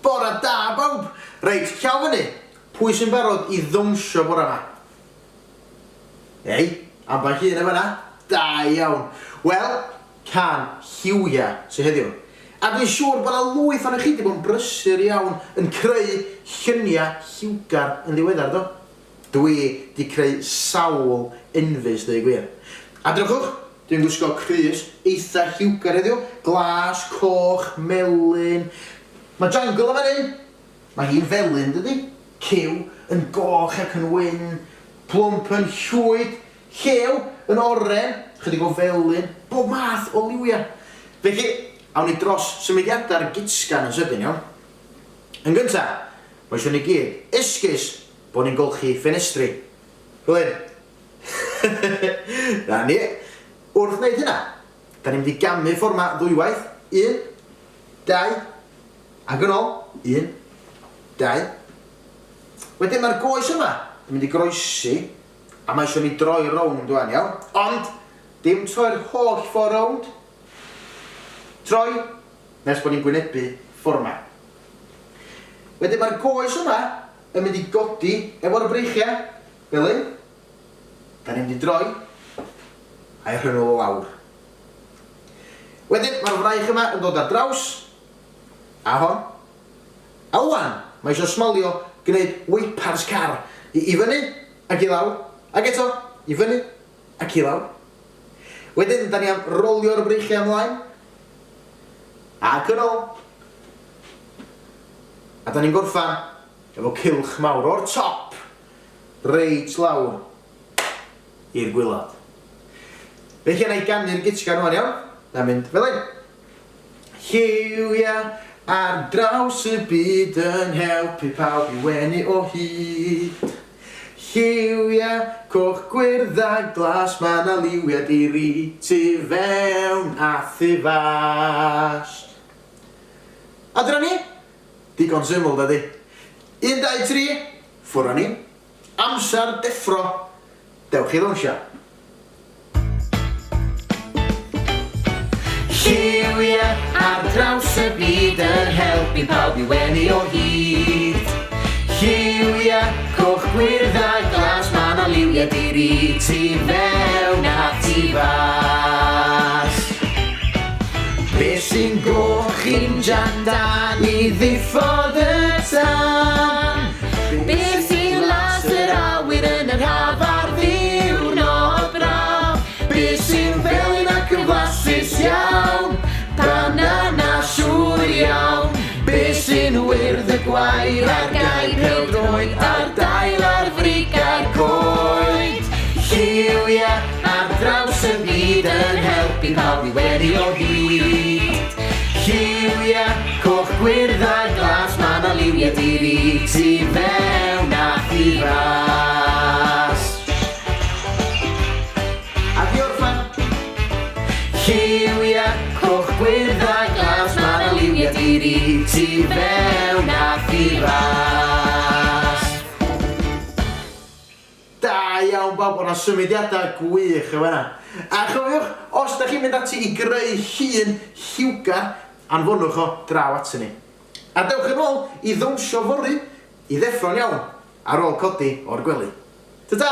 Bore da bawb! Reit, llaw fyny, pwy sy'n barod i ddawnsio bore 'ma? Ei, ambell un yn fan'na. Da iawn. Wel, cân lliwia sy heddiw. A dwi'n siŵr bod 'na lwyth ohonoch chi 'di bod yn brysur iawn yn creu lluniau lliwgar yn ddiweddar, do? Dwi 'di creu sawl enfys, deud gwir. A drychwch, dwi'n gwisgo crys eitha lliwgar heddiw, glas, coch, melyn. Mae Jangle yn fan hyn! Mae hi'n felyn, dydi? Cyw yn goch ac yn wyn, plwmp yn llwyd, llew yn oren, chydig o felyn, bob math o liwiau. Felly, awn ni dros symudiadau'r gitsgan yn sydyn, iawn? Yn gynta, mae eisiau ni gyd esgus bod ni'n golchi ffenestri. Fel hyn. Na ni. Wrth wneud hynna, da ni'n mynd i gamu ffordd 'ma ddwywaith. Un, dau, ac yn ôl. Un, dau. Wedyn mae'r goes yma yn mynd i groesi, a mae eisiau ni droi rownd wan, iawn? Ond, dim troi'r holl ffordd rownd. Troi nes bod ni'n gwynebu ffordd 'ma. Wedyn mae'r goes yma yn mynd i godi efo'r breichiau, fel hyn. Da ni'n mynd i droi a'i rhoi nhw lawr. Wedyn mae'r fraich yma yn dod ar draws, a hon. A wan, mae eisiau smalio gwneud weipars car i, i fyny ac i lawr, ac eto i fyny ac i lawr. Wedyn, da ni am rolio'r breichiau ymlaen, ac yn ôl. A da ni'n gorffan efo cylch mawr o'r top reit lawr i'r gwilod. Felly na i ganu'r gitgar rwan, iawn? Na mynd fel hyn. Lliwia ar draws y byd yn helpu pawb i wenu o hyd. Lliwia coch, gwyrdd a glas, ma' 'na liwia di-ri tu fewn a thu fas. A dyna ni! Digon syml, dydi? Un, dau, tri, ffwr â ni. Amser deffro. Dewch i ddawnsio. Lliwiau ar draws y byd yn helpu pawb i wenu o hyd. Lliwiau coch, gwyrdd a glas, ma' 'na liwiau di-ri tu fewn a tu fas. Be sy'n goch injan dan i ddiffodd y tân? Be sy'n las yr awyr yn yr haf ar ddiwrnod braf? Be sy'n felyn ac yn flasus iawn? Banana siŵr iawn. Be sy'n wyrdd y gwair ar gae pêl-droed a'r dail ar frigau'r coed? Lliwiau Ar draws y byd yn helpu pawb i wenu o hyd. Lliwiau coch, gwyrdd a glas, ma' 'na liwiau di-ri tu fewn a thu fas. Ac i orffen. Lliwiau coch, gwyrdd a glas, ma' 'na liwiau di-ri tu fewn a thu fas. Da iawn bawb, o'na symudiadau gwych yn fan'na. A chofiwch, os da chi'n mynd ati i greu llun lliwgar, anfonwch o draw aton ni. A dewch yn ôl i ddawnsio fory, i ddeffro'n iawn, ar ôl codi o'r gwely. Ta-ta!